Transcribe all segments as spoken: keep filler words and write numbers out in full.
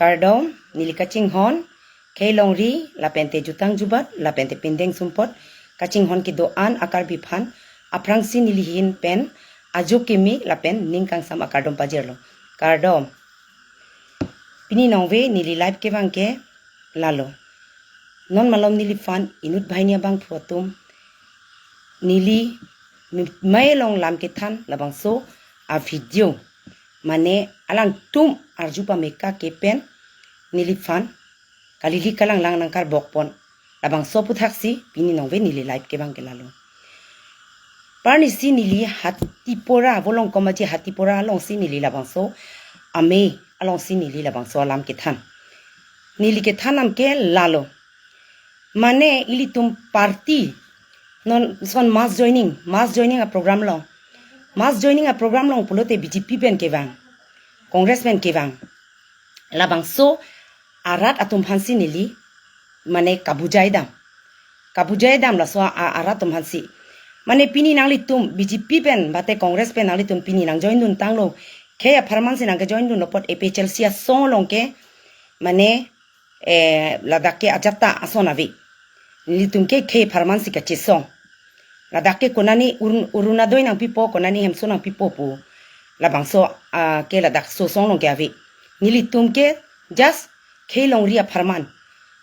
Kardom, neli kachinghon, khei longri, lapente jutang jubat, lapente pindeng sumpot, kachinghon kedo-an a-Karbi aphan, aphrangsi neli ahin pen, ajo kimi lapen ning kangsam akardom pajirlo. Kardom. Pini nongve neli live kevang ke lalo. Non malom neliphan inut banghini abangphu atum neli mi-, mei along lam kethan labangso a-video. Mane alangtum arju pameka ke pen neliphan kalili kalanglang nangkarbokpon. Labangso aphuthaksi pini nongve neli live kevang ke lalo. Arnisi neli Hatipora, Volongkom Aji Hatipora alongsi neli labangso amei alongsi neli labangso alam kethan. Neli kethan nang ke lalo. Mane ilitum party non son mass joining, mass joining a-program along. Mass joining a-program along pulote B J P pen kevang, Congress pen kevang. Labangso arat atum aphansi neli mane kabujai dam. Kabujai dam laso a-, arat atum aphansi. Mane pini nanglitum B J P pen, mate Congress pen nanglitum pini nang join dun tanglo. Khei apharman si nang ke join dunlo apot A P H L C asong along ke, mane, eh, ladak ke ajat ta ason ave. Nelitum ke khei apharman si kachesong. Ladak ke konani Arun-, Orunodoi nangpipo, konani Hemso nangpipo pu. Labangso, ah, ke ladak so asong along ke ave. Nelitum ke just khei longri apharman.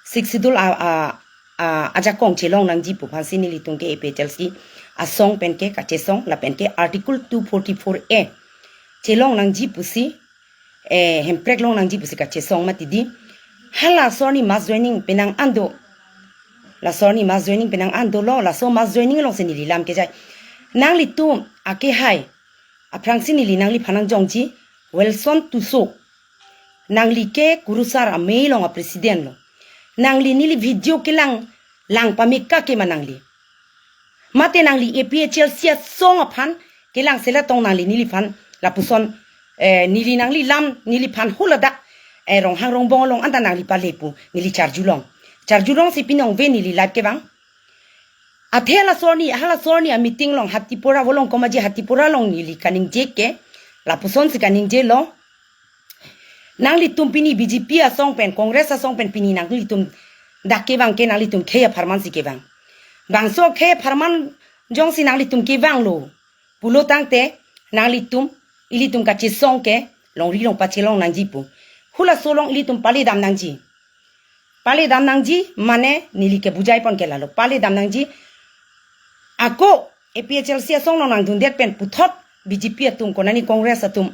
Sixth Schedule a, a, a, ajakong chelong nangji pu aphansi nelitum ke A P H L C asong pen ke kachesong lapen ke Article two forty-four A chelong nangji pusi, eh, hemprek long nangji pusi kachesong mati di. Hala ason arni mass joining penang an do. Laso arni mass joining penang an dolo, laso mass joining alongsi neli lam kejai. Nanglitum akehai, aphrangsi neli nangliphan nangjongji, Wilson Tisso. Nangli ke Kurusar amei along a-president lo. Nangli neli video kelang, lang pameka ke ma nangli. Mate nangli A P H L C asong aphan kelang selatong nangli neliphan lapuson, eh, neli nangli lam neliphan huladak, eh, Ronghang Rongbong along anta nangli pale pu neli charjulong. Charjulongsi pini nongve neli live kevang. Athe hala ason arni, hala ason arni a-meeting along Hatipora, Volongkom Aji Hatipora along neli kaningje ke, lapusonsi kaningjelo. Nanglitum pini B J P asong pen, Congress asong pen pini nanglitum dak kevang ke nanglitum khei apharman si kevang. Bangso khei apharman jongsi nanglitum kevanglo pulo tangte nanglitum, ilitum kachesong ke longri longpat chelong nangji pu. Hulaso along ilitum pale dam nangji. Pale dam nangji, mane neli kebujai pon ke lalo. Pale dam nangji. Ako A P H L C asong along nangdundet pen puthot B J P atum, konani Congress atum,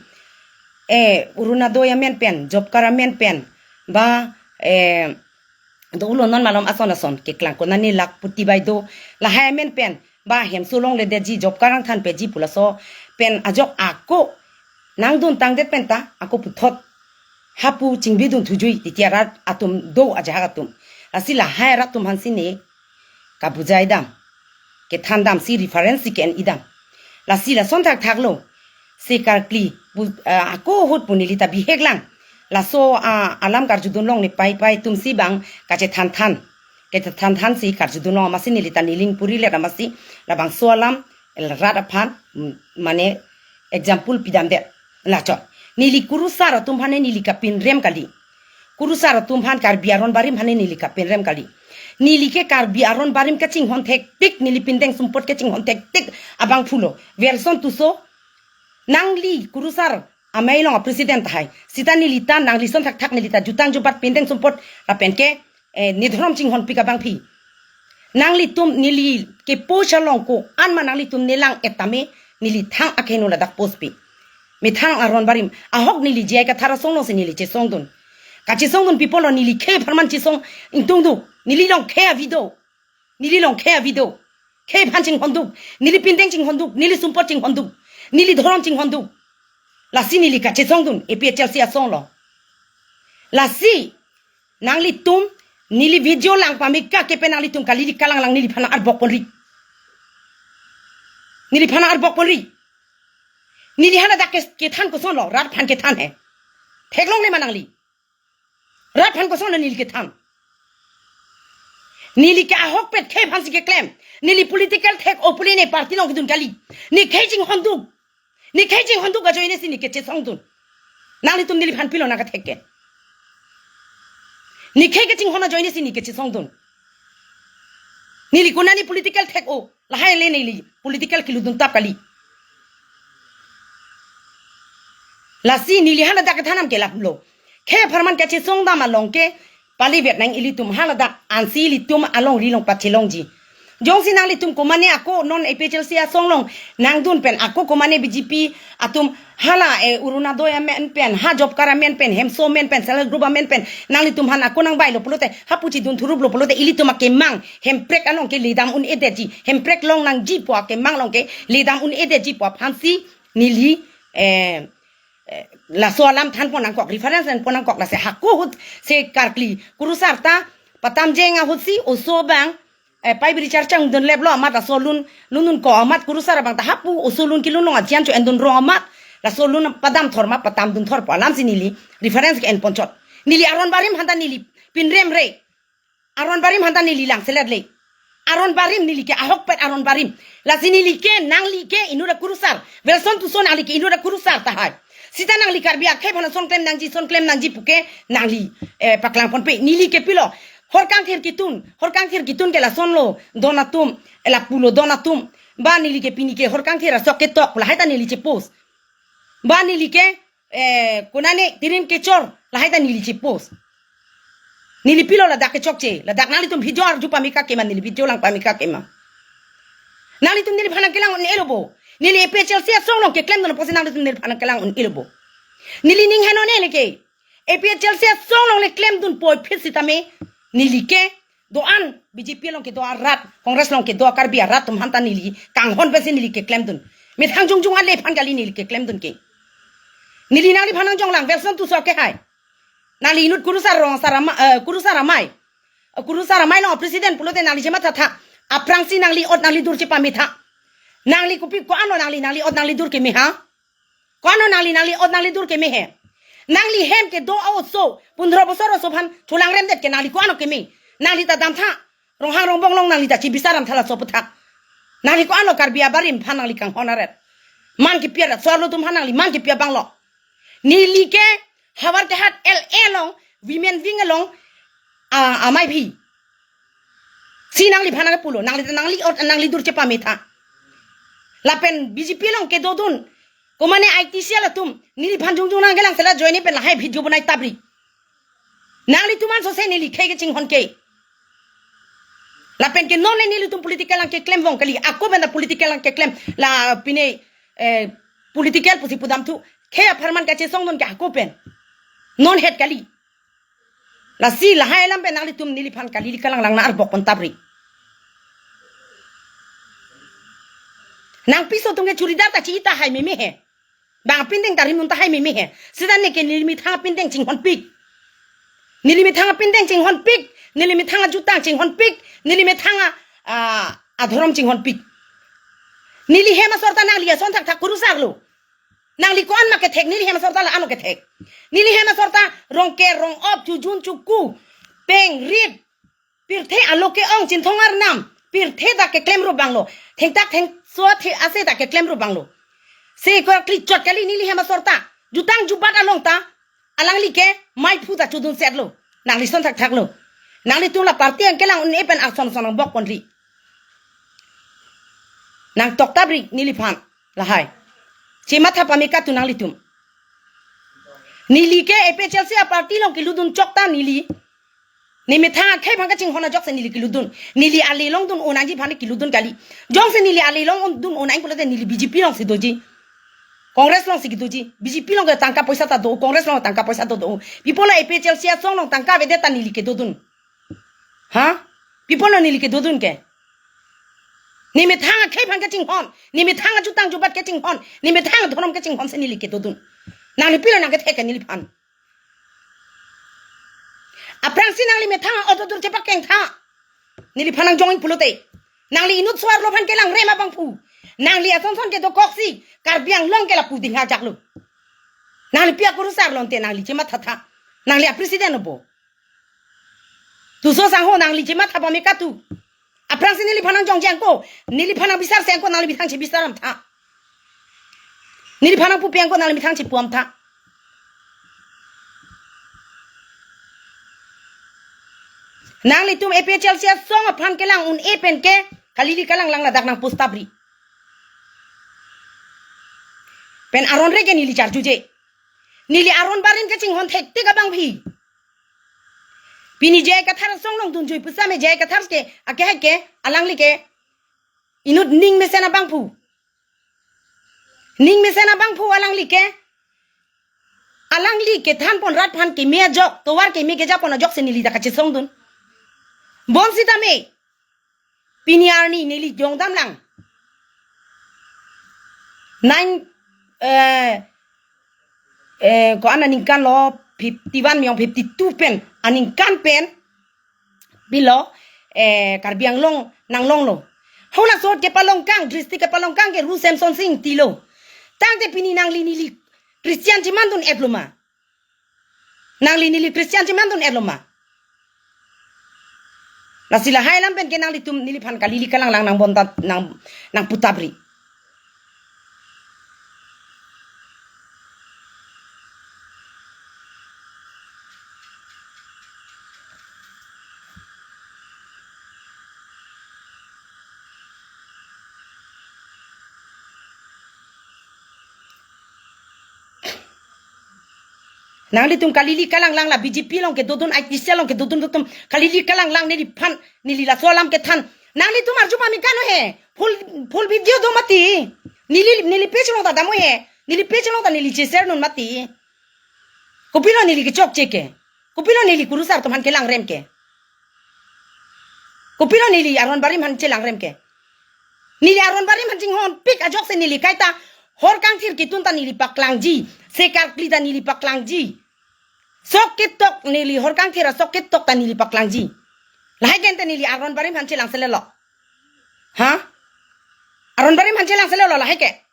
eh, Orunodoi amen pen, job card amen pen, ba, eh, do-ulo non malom ason ason keklang, konani Lakhpati Baideo, lahai amen pen, ba Hemso longledetji, job card nangthanpeji pu laso pen ajok ako nangdun tangdet pen ta ako puthot hapu chingbidun thujui titi arat atum do, ajahak atum. Lasi lahai arat atum aphansi ne kabujai dam, kethan damsi reference si ke-en idam. Lasi lason thakthak lo. Si karkli pu, ah, ako ahut pu neli ta bihek lang. Laso, ah, alam karjudun longle, pei pei atumsi bang kachethan than. Kachethan thansi karjudun long amatsi neli ta neling puri let amatsi labangso alam rat aphan, mm, mane example pidamdet. Lachot. Neli Kurusar atum aphan neli kapinrem kali. Kurusar atum aphan, Karbi aron barim aphan neli kapinrem kali. Neli ke Karbi aron barim kachinghon thektik, neli pindeng sumpot kachinghon thektik abangphu lo. Wilson Tisso, nangli Kurusar amei along a-president tahai. Sita neli ta nangli ason thakthak neli ta jutang jubat, pindeng sumpot lapen ke, eh, ne dhorom chinghonpik abangpi. Nanglitum neli kepo chalong ko-an ma nanglitum nelang-et tame, neli thang akeheno ladak post pi. Methang aron barim. Ahok neli J I Kathar asong alongsi neli chesongdun. Kachesongdun pi pulo, neli khei apharman chesong ingtungduk. Neli along khei avi do. Neli along khei avi do. Khei aphan chinghonduk. Neli pindeng chinghonduk. Neli sumpot chinghonduk. Neli dhorom chinghonduk. Lasi neli kachesongdun A P H L C asong along. Lasi nanglitum neli video lang pameka ke pen nanglitum kalili kalanglang neliphan arbok ponri. Neliphan arbok ponri. Neli haladak ke, kethan kosonlo, rat aphan kethan he. Theklongle ma nangli. Rat aphan kosonlo neli kethan. Neli ke ahokpet khei aphansi keklem. Neli political thek opule ne party along kedun kali. Ne khei chinghonduk. Ne khei chinghonduk ajoine si ne kechesongdun. Nanglitum neliphan pilo nangkathek ke. Nikhei kachinghon ajoine si ne kachesongdun. Neli konane political thek-o, lahai le neli political kelutdun tap kali. Lasi neli haladak kethan nangkelaplo. Khei apharman kachesongdam along ke pali vet nang ilitum haladak ansi ilitum alongri along pachelongji. Jongsi nanglitum komane ako non A P H L C asong along nangdun pen ako komane B J P atum hala, eh, Orunodoi amen pen, ha job card amen pen, hemso amen pen, self help group amen pen, nanglitum aphan ako nangbailo pulote, hapu chidun thuruplo pulote, ilitum akemang Hemprek along ke ledam un-edetji, Hemprek longnangji pu akemang along ke ledam un-edetji pu aphansi neli, eh, eh, laso alam thanpon nangkok, reference thanpon nangkok. Lasi hako ahut si karkli kurusar ta patamjeng ahutsi oso abang, eh, pei biri charchang dunleplo amat laso lun, lun dunko amat kurusar abang ta hapu oso lun kelun along ajian cho-endun rong amat laso lun padam thor ma patam dun thor pu alamsi neli reference ke-enpon chot. Neli aron barim aphanta neli pinrem re. Aron barim aphanta neli langselet le. Aron barim neli ke ahokpet aron barim. Lasi neli ke nangli ke inut akurusar. Welson Tisso nangli ke inut akurusar tahai. Sita nangli Karbi akhei aphan ason klem nangji, son klem nangji puke nangli, eh, paklangponpe. Neli ke pilo. Horkangthir kitun, horkangthir kitun ke lasonlo don atum, eh, lapulo don atum. Ba neli ke pini ke horkangthir asok ketok lahai ta neli che-post. Ba neli ke, eh, konane tirim kechor lahai ta neli che-post. Neli pilo ladak kechokche, ladak nanglitum video arju pameka kema, neli video lang pameka kema. Nanglitum neliphan nangkelang un-elo bo. Neli A P H L C asong along keklemdun apotsi nanglitum neliphan nangkelang un-elo bo. Neli ning heno ne leke. A P H L C asong along le klemdun puvoiphit sitame neli ke do-an B J P along kedo arat, Congress along kedo Karbi arat atum aphanta neli kanghon pensi neli keklemdun. Methang jongjong ale aphan kali neli keklemdun ke. Neli nangliphan nangjonglang Welson Tisso ke hai. Nangli inut kurusar rong sar ama-, eh, kurusar amei. Eh, kurusar amei along president pulote nangli chemathatha. Aphrangsi nangli ot nangli dur chepametha. Nangli kopi ko-anlo nangli, nangli ot nangli dur keme ha? Ko-anlo nangli, nangli ot nangli dur keme he? Nangli hem kedo a-oso, pundro bosor oso aphan cholangremdet ke nangli ko-anlo keme? Nangli ta damtha. Ronghang Rongbong along nangli ta chibisar damtha laso aputhak. Nangli ko-anlo Karbi abarim aphan nangli kanghon aret? Man kepi arat, so-arlo atum aphan nangli man kepi abanglo? Neli ke Howraghat L A along, women wing along, ah, amei aphi. Si nangliphan nangpulo, nangli, nangli ot, nangli dur chepametha. Lapen B J P along kedodun, komane I T cell atum, neliphan jongjong nangkelangselet ajoine pen lahai video bonai tapri. Nanglitum ansose neli khei kachinghon ke. Lapen ke non le nelitum political along keklem vong kali. Ako pen ta political along keklem. La pine, eh, political pusi pudamthu. Khei apharman kachesongdun ke ako pen. Non het kali. Lasi lahai alam pen nanglitum neliphan kali li kalanglang nang arbok pon tapri. Nangpiso atum ke churidar ta chi-i tahai meme he. Bang pindeng ta rim un tahai meme he. Sita neke neli methang pindeng chinghonpik. Neli methang pindeng chinghonpik. Neli methang ajutang chinghonpik. Neli methang a, a, adhorom chinghonpik. Neli hem asor ta nangli ason thakthak kurusarlo. Nangli ko-an ma kethek, neli hem asor ta la-anlo kethek. Neli hem asor ta Rongker, Rongop, Chojun, Choku, Peng, Rit, pirthe alo ke-ong, Chinthong Arnam, pirthe ta keklem rup abanglo. Thengtak thengso athe ase ta keklem rup abanglo. Se ko kli chot kali neli hem asor ta. Jutang jubat along ta alangli ke maiphu ta chodunsetlo. Nangli son thakthaklo. Nanglitum la party along kelang un-e pen ason son nangbok ponri. Nangtok tapri neliphan lahai. Chematha pameka tu nanglitum. Neli ke A P H L C aparty along kelutdun chok ta neli. Ne methang akhei aphan kachinghon ajoksi neli kelutdun. Neli ale along dun-o nangji aphan kelutdun kali. Jongsi neli ale along dun-o nang pulote neli B J P alongsi doji. Congress alongsi kedoji. B J P along ke tangka poisa ta do, Congress along tangka poisa ta do. Pi apotlo A P H L C asong along tangka avedet ta neli kedodun? Ha? Pi apotlo neli kedodun ke? Ne methang akhei aphan kachinghon, ne methang ajutang jubat kachinghon, ne methang adhorom kachinghonsi neli kedodun. Nangli pilo nangkethek ke neliphan? Aphrangsi nangli methang a-ot adur chepakengtha. Neliphan nangjong-ik pulote. Nangli inut so-arlo aphan kelangrem abangphu. Nangli ason son kedokoksi Karbi Anglong ke lapu dingha jaklo. Nangli pi akurusarlo ante nangli chemathatha? Nangli a-president obo. Tisso sangho nangli chematha pameka tu. Aphrangsi neliphan nangjongji angko, neliphan nangbisarse angko nangli methang chebisar damtha. Neliphan nangpupe angko nangli methang chepu damtha. Nanglitum A P H L C asong aphan kelang un-e pen ke kalili kalanglang ladak nangpustabri. Pen aron re ke neli charjuje. Neli aron barim kachinghon thektik abang phi. Pini J I Kathar asong along dunjui pusitame J I Kathar ke, ake hai ke, alangli ke inut ning mesen abangphu. Ning mesen abangphu alangli ke. Alangli kethanpon rat aphan keme ajok, tovar keme kejapon ajoksi neli ta kachesongdun. Bonsitame pini arni neli jongdamlang. Nine, eh, eh, ko-an aningkan lo, fifty one miyong fifty two pen, aningkan pen, pilo, eh, Karbi Anglong nanglonglo. Halaso ahut kepalongkang, district kepalongkang ke Ru Semson Sing Ingti lo. Tangte pini nangli neli Christian chemandun-etlo ma? Nangli neli Christian chemandun-etlo ma? Lasi lahai alam pen ke nanglitum neliphan kalili kalanglang nangbonta nang, nangputabri. Nanglitum kalili kalanglang la B J P along kedodun, I T C along kedodun atum kalili kalanglang neliphan, neli laso alam kethan. Nanglitum arju pame kan-o he. Full, full video do mati. Neli, neli page along ta damnon he. Neli page along ta neli che-share non mati. Kopilo neli kechokche ke? Kopilo neli kurusar atum aphan kelangrem ke? Kopilo neli aron barim aphan chelangrem ke? Neli aron barim aphan chinghonpik ajoksi neli kaita hor kangthir ketun ta neli paklangji, sek arkli ta neli paklangji. Sok ketok neli hor kangthir asok ketok ta neli paklangji. Lahai ke ante neli aron barim aphan chelangselelo. Ha? Aron barim aphan chelangselelo lahai ke.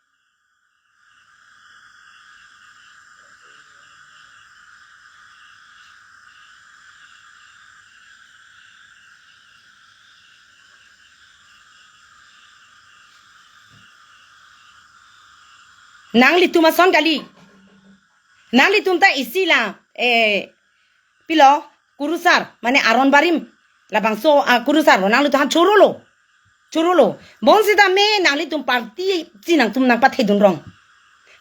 Nanglitum ason kali. Nanglitum ta isi la, eh, pilo, kurusar, mane aron barim. Labangso, ah, kurusar lo, nanglitum aphan chorolo. Chorolo. Bonsitame nanglitum party si nangtum nangpathedun rong.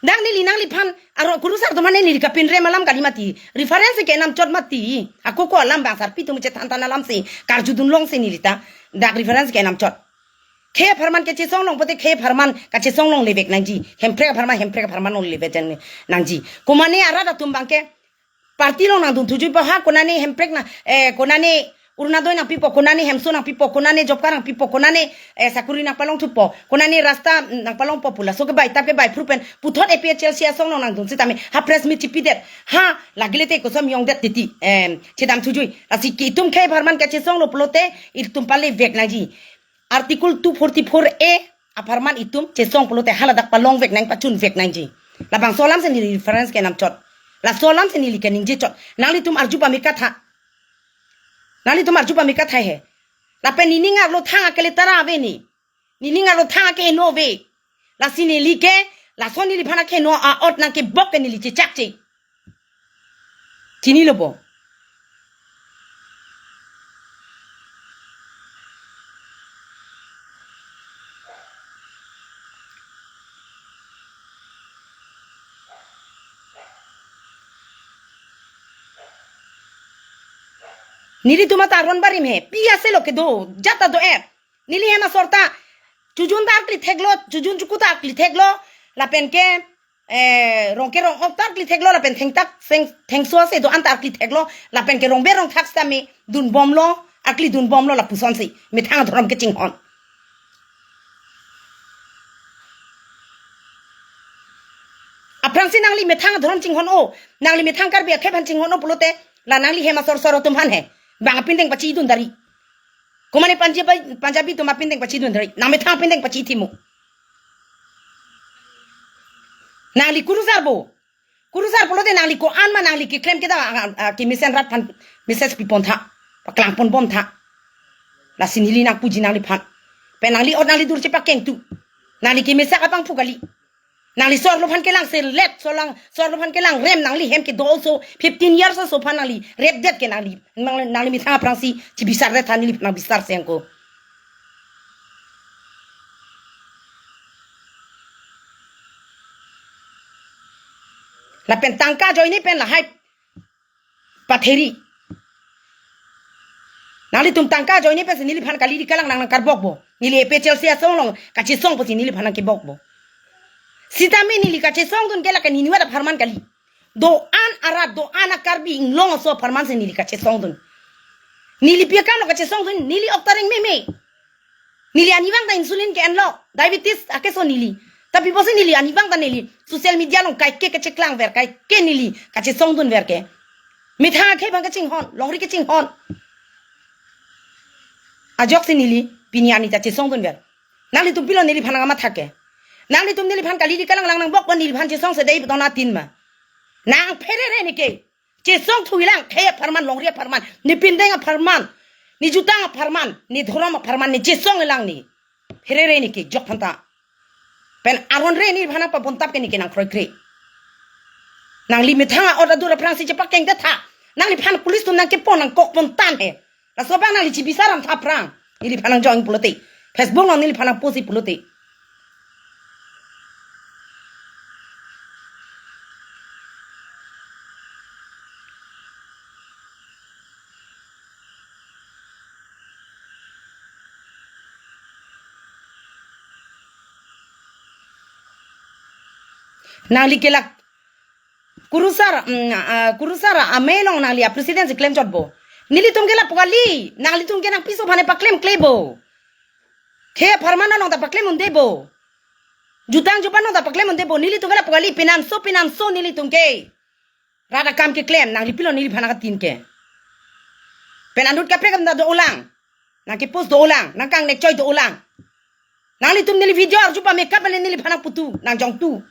Dak neli nangliphan aron kurusar atum aphan neli kapinrem alam kali mati. Reference kenamchot mati. Ako ko alam bang sarpi atum chethan than alamsi karjudun longsi neli ta dak reference kenamchot. Khei apharman kachesong long pote khei apharman kachesong longlevek nangji. Hemprek apharman hemprek apharman longlevek nangji. Komane arat atum abang ke party along nangdun thujuipo ha, konane hemprek na, eh, konane Orunodoi nangpipo, konane hemso nangpipo, konane job card nangpipo, konane, eh, sakuri nangpalongthupo, konane rasta nangpalongpo pu laso kebai tap kebai phru pen puthot A P H L C asong along nangdun sitame ha press meet chipidet, ha lagile te kosom yongdet titi, em, chedam thujui. Lasi ke itum khei apharman kachesong lo pulote itum palevek nangji. Article two forty-four A apharman itum chesong pulote haladak palongvek nang pachunvek nangji. Labangso alamsi neli reference kenamchot. Laso alamsi neli keningjechot. Nanglitum arju pame katha. Nanglitum arju pame katha he. Lapen nening arlo thang akele tara ave ni. Nening arlo thang akeheno ave. Lasi neli ke, laso neliphan akeheno a-ot nangkebok ke neli chechakche. Chinilo bo. Nelitum ata aron barim he. Pi aselo kedo, jat ta do-et. Neli hem asor ta. Chojun ta arkli theklo, chojun chuku ta arkli theklo. Lapen ke, eh, rong ke rong-ok ta arkli theklo, lapen thengtak, theng, thengso ase do-an ta arkli theklo, lapen ke rongbe rongthak sitame dunbomlo, arkli dunbomlo lapusonsi methang adhorom kachinghon. Aphrangsi nangli methang adhorom chinghon-o, nangli methang Karbi akhei aphan chinghon-o pulote, la nangli hem asor sor atum aphan he. Bang apindeng pachidun dari. Komane Punjabi, Punjabi atum apindeng pachidun dari. Nang methang apindeng pachithimo. Nangli kurusar bo. Kurusar pulote nangli ko-an ma nangli keklem keda, ah, ah, kemesen rat aphan message pipon tha. Paklangponbom tha. Lasi neli nangpuji nangliphan. Pen nangli ot nangli dur chepakengtu. Nangli kemesak abangphu kali. Nangli so-arlo aphan kelang selet, so lang, so-arlo aphan kelang rem, nangli hem kedo aso fifteen years aso aphan nangli repdet ke nangli, nang, nangli methang aphrangsi chibisardet tha, neliphan nang bisar sengko. Lapen tangka ajoine pen lahai patheri. Nanglitum tangka ajoine pensi neliphan kali di kalang nang nangkarbokpo. Neli A P H L C asong along kachesong pusi neliphan nangkebokpo. Sitame neli kachesongdun ke lake niniwat apharman kali. Do-an arat, do-an a-Karbi Anglong aso apharmansi neli kachesongdun. Neli pi akamlo kachesongdun, neli ok ta reng meme. Neli arnivang ta insulin ke-enlo, diabetes akeso neli. Tapi pusi neli arnivang ta neli social media along kaike kacheklang ver, kaike neli kachesongdun ver ke. Methang akhei abang kachinghon, longri kachinghon. Ajoksi neli pini arni ta chesongdun ver. Nanglitum pilo neliphan nangkamatha ke? Nanglitum neliphan kali di kalang lang nangbokpo, neliphan chesongse dei beton atin ma. Nang pherere ne ke. Chesong thuilang, khei apharman, longri apharman, ne pindeng apharman, ne jutang apharman, ne dhorom apharman, ne chesong elang ne. Pherere ne ke jok phanta. Pen aron re neliphan nangpabontap ke ne ke nangkroikre. Nangli methang a-order dur aphrangsi chepakengdet tha. Nangliphan police atum nangkepon nangkokpontan he. Laso abang nangli chibisar amtha aphrang. Neliphan nangjong pulote. Facebook along neliphan nangpost pulote. Nangli kelak kurusar, mm, ah, kurusar amei along nangli a-president si klemchotpo. Nelitum ke lapu kali, nanglitum ke nangpiso aphan paklem klebo. Khei apharman along ta paklem undebo. Jutang jupan along ta paklem undebo. Nelitum ke lapu kali, pinanso pinanso nelitum ke rat akam keklem, nangli pilo neliphan nangkatin ke? Pen anut kaprek atum ta do-olang. Nangkepost do-olang, nangkangnek choi do-olang. Nanglitum neli video arju pame kap le neliphan nangputu, nangjongtu.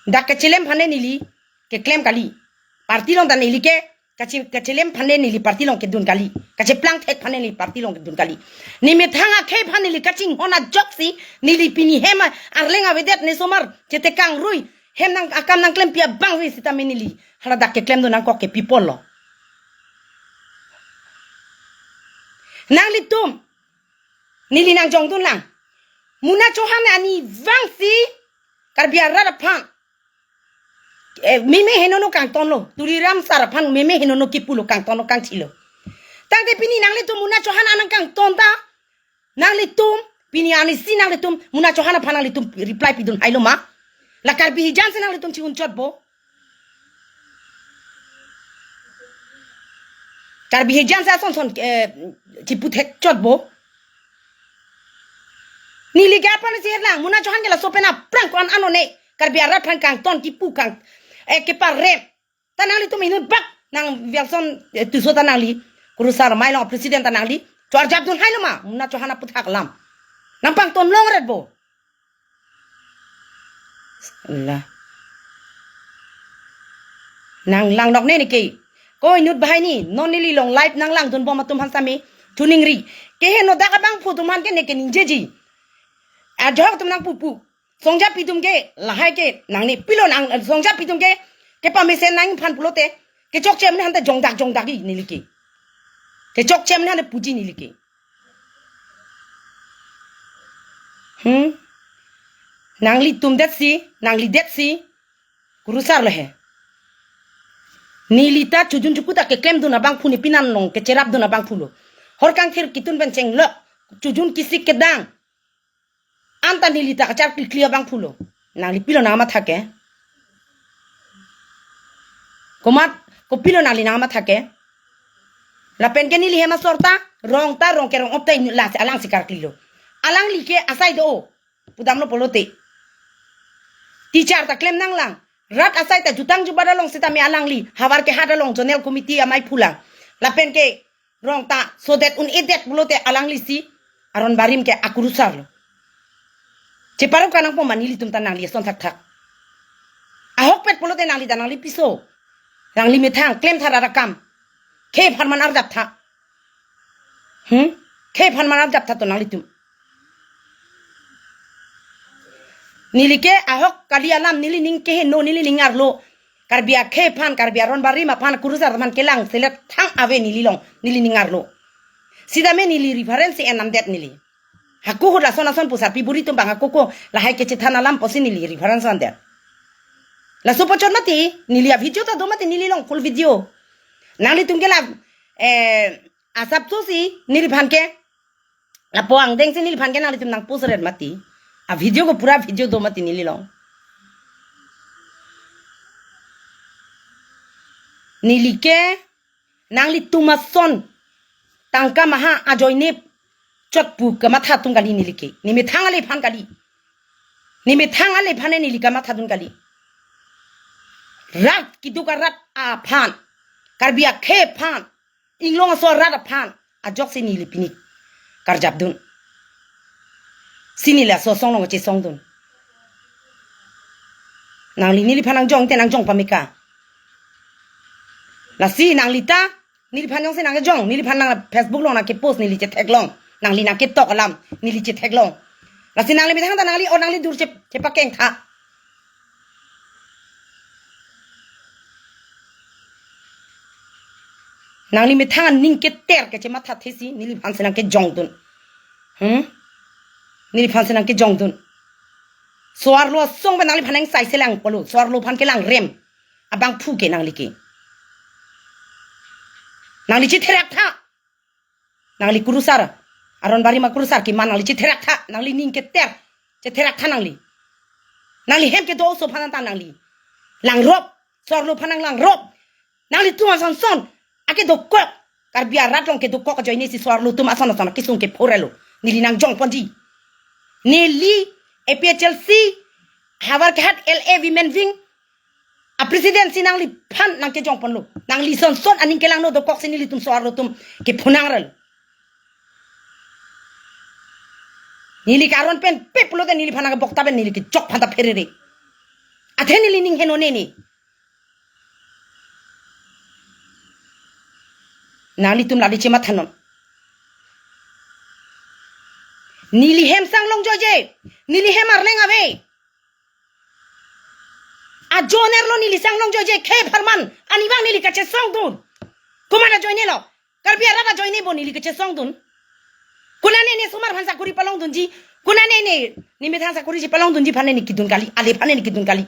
Dak kachelem aphan neli keklem kali. Party along ta neli ke kache-, kachelem aphan neli party along kedun kali. Kacheplang thek aphan neli party along kedun kali. Ne methang akhei aphan neli kachinghon ajoksi neli pini hem arleng avedet, ne somar chetekang rui hem nang akam nangklempi abang rui sitame neli hala dak keklemdun nangkok ke pi apotlo? Nanglitum, neli nangjongdun lang. Muna Chauhan arnivangsi Karbi arat aphan, eh, meme henono kangtonlo. Tuliram sar aphan meme henono kipulo, kangtonlo, kangchilo. Tangte pini nanglitum Muna Chauhan an nangkangton ta, nanglitum, pini arnisi nanglitum Muna Chauhan aphan nanglitum reply pidun hailo ma? La Karbi hijan si nanglitum chi-unchotpo. Karbi hijan si ason son, eh, chiputhekchotpo. Neli ke aphan si lang, Muna Chauhan ke laso pen aphrang ko-an ano ne Karbi arat aphan kangton kipu kang, eh, keparem. Ta nanglitum inut bak nang Wilson, eh, Tisso ta nangli, kurusar amei along president ta nangli cho-arjapdun hailo ma Muna Chauhan aputhak alam? Nangpangton longretpo. La. Nang langnok ne ne ke. Ko inut banghini, non neli along live nanglangdun bom atum aphan sitame choningri. Keheno dak abangphu atum aphan ke ne ke ningjeji. Ajok atum nangpupu. Songjapi atum ke, lahai ke, nang ne pilo nang, songjapi atum ke, kepamesen nangphan pulote, kechokche amonit aphan ta jongdak jongdak-i neli ke. Kechokche amonit aphan ta puji neli ke. Hmm? Nanglitum detsi, nangli detsi, kurusar lo he. Neli ta chojun choku ta keklemdun abangphu ne pinan along kecherapdun abangphu lo. Hor kangthir kitun pen chenglo, chojun kisik kedang. Anta neli ta kacharklikli abangphu lo. Nangli pilo nangmatha ke? Komat, kopilo nangli nangmatha ke? Lapen ke neli hem asor ta, rong ta, rong ke rong-op ta inut lasi alangsi karklilo. Alangli ke asai do-o. Pudamlo pulote. Teacher ta klem nanglang. Rat asai ta jutang jubat along sitame alangli. Havar ke hat along zonal committee amei phulang. Lapen ke rong ta sodet un-edet pulote alanglisi aron barim ke akurusar lo. Cheparo kanang po ma nelitum ta nangli ason thakthak. Ahokpet pulote nangli ta nangli piso. Nangli methang klemtha rat akam. Khei apharman arjaptha. Hmm? Khei apharman arjaptha to nanglitum. Neli ke ahok kali alam, neli ning keheno, neli ning arlo. Karbi akhei aphan, Karbi aron barim aphan, kurusar aphan kelang selet thang ave neli along, neli ning arlo. Sitame neli reference enamdet neli. Hako ahut lason ason pu sarpi buri atum abang hako ako lahai kechethan alam pusi neli reference vandet. Laso apot chot mati, neli a-video ta do mati neli along full video. Nanglitum ke la, eh, asap tu si neliphan ke. Lapu angdeng si neliphan ke nanglitum nang post ret mati. A-video ko pura video do mati neli along. Neli ke nanglitum ason tangka maha ajoine chot pu kamatha atum kali neli ke. Ne methang ale aphan kali. Ne methang ale aphan neli kamathadun kali. Rat keduk arat aphan, Karbi akhei aphan, inglong aso arat aphan ajoksi neli pini karjapdun. Si neli laso asong along kachesongdun. Nangli neliphan nangjong te nangjong pameka. Lasi nangli ta, neliphan jongsi nangkejong, neliphan nang Facebook along nangkepost neli chetheklong. Nangli nangketok alam neli chetheklong. Lasi nangli methang ta nangli or nangli dur che, chepakeng tha. Nangli methang aning keter kechematha thesi neliphan si nangkejongdun. Hmm? Neliphan si nangkejongdun. So-arlo asong pen nangliphan nang sai selang polo. So-arlo aphan kelang rem abangphu ke nangli ke. Nangli chetherak tha. Nangli kurusar, aron barim akurusar keman nangli chetherak tha, nangli ning keter, chetherak tha nangli. Nangli hem kedo oso aphan ta nangli langrop, so-arlo aphan nang langrop. Nanglitum ason son akedokok, Karbi arat along kedokok ajoine si so-arlo atum ason ason akesung kephorelo. Neli nangjong ponji. Neli A P H L C, Howraghat L A Women Wing, a-president si nangliphan nangkejong ponlo. Nangli son son aning kelangno dokok si nelitum so-arlo atum kephonang rel. Neli ke aron pen pep pulote neliphan nangkebok ta pen neli kejok aphan ta pherere. Athe neli ning heno nene. Nanglitum ladi chemathanon. Neli hem sang longjoije. Neli hem arleng ave. Ajonerlo neli sang longjoije, khei apharman ani abang neli kachesongdun. Komat ajoinelo? Karbi arat ajoine bo neli kachesongdun. Konane ne osomar aphan sakori palongdunji. Konane ne, ne methang sakoriji palongdunji aphan ne kedun kali, ale aphan ne kedun kali.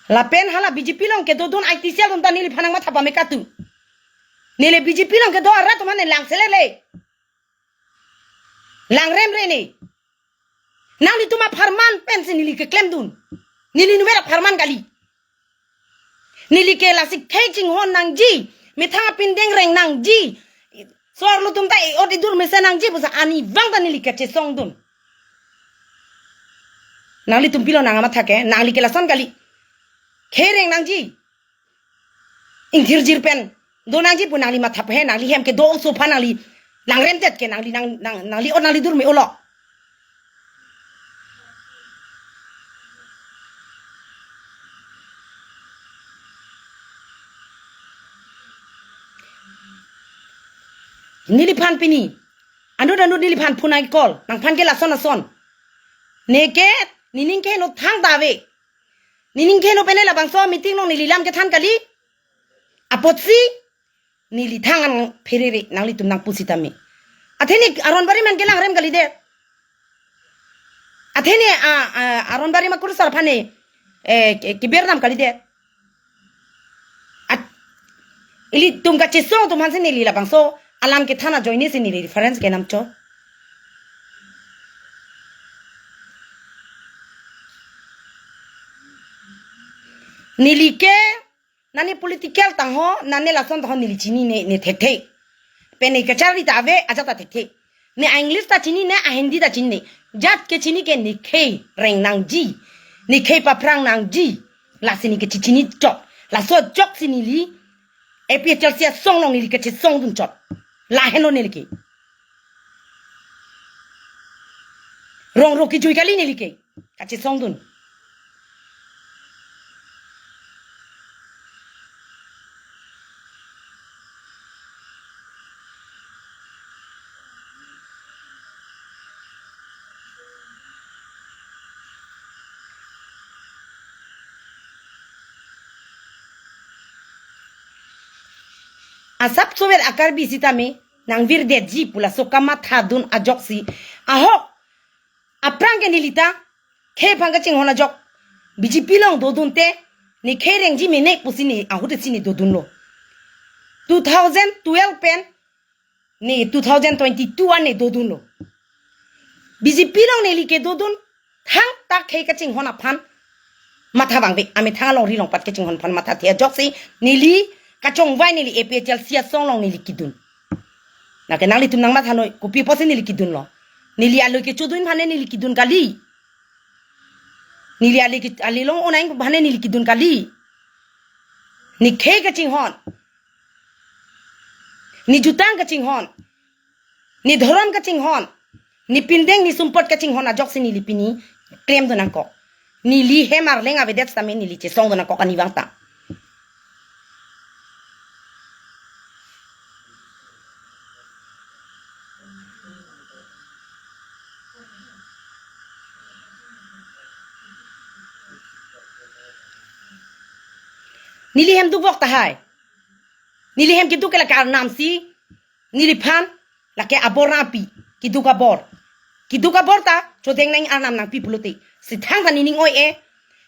Lapen hala B J P along kedodun I T cell atum ta neliphan nangmatha pameka tu. Neli B J P along kedo arat atum aphan ne lang selele. Langrem re ne. Nanglitum apharman pensi neli keklemdun. Neli number apharman kali. Neli ke lasi khei chinghon nangji, methang apindeng reng nangji, so-arlo atum ta e-ot edur mesen nangji pusi ani abang ta neli kachesongdun. Nanglitum pilo nangkamatha ke, nangli ke lason kali. Khei reng nangji, ingthirjir pen do nangji pu nangli matha pehe, nangli hem kedo oso aphan nangli langremdet ke nangli nang, nang, nangli or nangli dur me-olo. Neliphan pini anut anut neliphan phone nang-call, nangphan ke lason ason. Ne ke, nening keheno thangta ave. Nening keheno pen ne labangso meeting along neli lam kethan kali. Apotsi neli thang an pherere nanglitum nangpu sitame. Athe ne aron barim an kelangrem kalidet. Athe ne a, a, aron barim akurusar aphan ne, eh, ke, keberdam kalidet. At, ilitum kachesong atum aphansi neli labangso alam kethan ajoine si neli reference kenam chot. Neli ke nane political tangho, nane lason tangho neli chinine, ne thekthe. Pen ne kacharli ta ave, ajat ta thekthe. Ne a-English ta chinine, a-Hindi ta chinine. Jat kechini ke ne khei reng nangji, ne khei paphrang nangji. Lasi ne kechechini chot. Laso ajoksi neli A P H L C asong along neli kachesongdun chot. Lahelo neli ke. Rong ro kejui kali neli ke kachesongdun. Asap sober a-Karbi sitame nangvirdetji pu laso kamatha dun ajoksi, ahok aphrang ke neli ta khei aphan kachinghon ajok B J P along dodunte ne khei rengji mene pusi ne ahut si ne dodunlo. Two thousand twelve pen ne two thousand twenty-two an ne dodunlo. B J P along neli kedodun thangta khei kachinghon aphan matha vangve, amethang alongri along pat kachinghon aphan mathathe ajoksi neli kachongvai neli A P H L C asong along neli kedun. Nake nanglitum nangmathanoi, kopi apotsi neli kedunlo? Neli aloi kechodun aphan ne neli kedun kali. Neli ale ke, ale long-o nang aphan ne neli kedun kali. Ne khei kachinghon, ne jutang kachinghon, ne dhorom kachinghon, ne pindeng ne sumpot kachinghon ajoksi neli pini klemdun nangkok. Neli hem arleng avedet sitame neli chesongdun nangkok ani vangta. Neli hem dukvok tahai. Neli hem keduk ke lake arnam si neliphan lake abor nangpi, keduk abor. Keduk abor ta chodeng nang arnam nangpi pulote si thangta nening oi-e.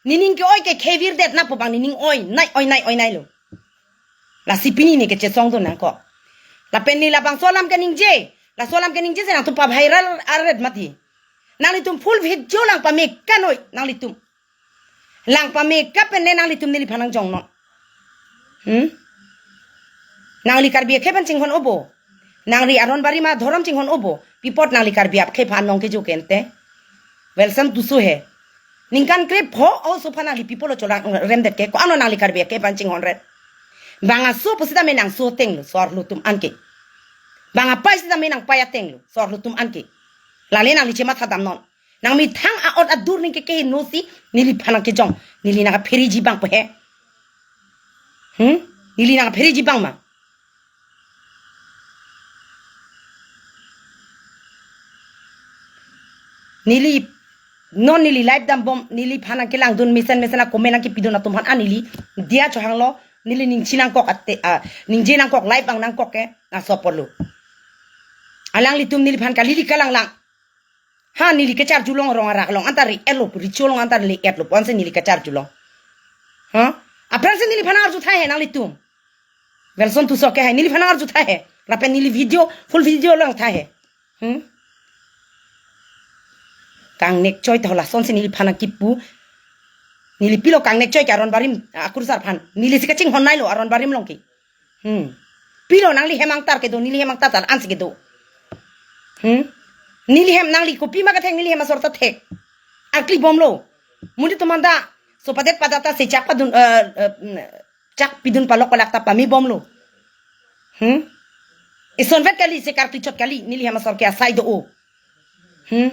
Nening ke-oi ke khei virdet na pu abang nening oi nai, oi nai, oi nailo. Lasi pini ne kechesongdun nangkok. Lapen ne labangso alam keningje, laso alam keningje si nangtum pa-viral aret mati. Nanglitum full video lang pame kanoi nanglitum. Lang pame kapen ne nanglitum neliphan nangjongnon. Hmm? Nangli Karbi akhei aphan chinghon-o bo? Nangli aron barim adhorom chinghon-o bo? Pi apot nangli Karbi akhei aphan nong kejo ke ante? Welson Tisso he. Ningkan krepho oso aphan nangli pi apotlo cholang remdet ke? Ko-an lo nangli Karbi akhei aphan chinghonret? Bang aso pusitame nangso atenglo, so-arlo atum anke. Bang apei sitame nangpei atenglo, so-arlo atum anke. Lale nangli chematha damnon. Nangmethang a-ot adur ning ke keheno si neliphan nangkejong. Neli nangkapheriji abang pu he. Hmm? Neli nangkapheriji abang ma? Neli non neli live dambom, neliphan nangkelangdun mesen mesen a-comment nangkepidun atum aphan an neli diya chohanglo, neli ningje nangkok ate, ah, ningje nangkok live abang nangkok ke, laso apotlo. Alanglitum neliphan kalili kalanglang. Ha, neli kacharjulong arong arak along anta ri-etlo, recho along anta ri-etlo, pu ansi neli kacharjulong. Ha? Aphrangsi neliphan arju tahai he nanglitum. Welson Tisso ke hai, neliphan arju tahai he. Lapen neli video, full video lang tahai he. Hmm? Kangnek choi ta lasonsi neliphan nangkipu. Neli pilo kangnek choi ke aron barim, ah, akursar aphan? Neli si kachinghon nailo aron barim along ke. Hmm. Pilo nangli hem angtar kedo, neli hem angtar tal ansi kedo. Hmm. Neli hem, nangli kopima kathek, neli hem asor ta thek. Arkli bomlo. Monit atum anta sopadet padat ta sechak padun, eh, eh, mm, chak pidun palok palak ta pame bomlo. Hmm. Isonvet kali, se karkli chot kali, neli hem asor ke asai do-o. Hmm.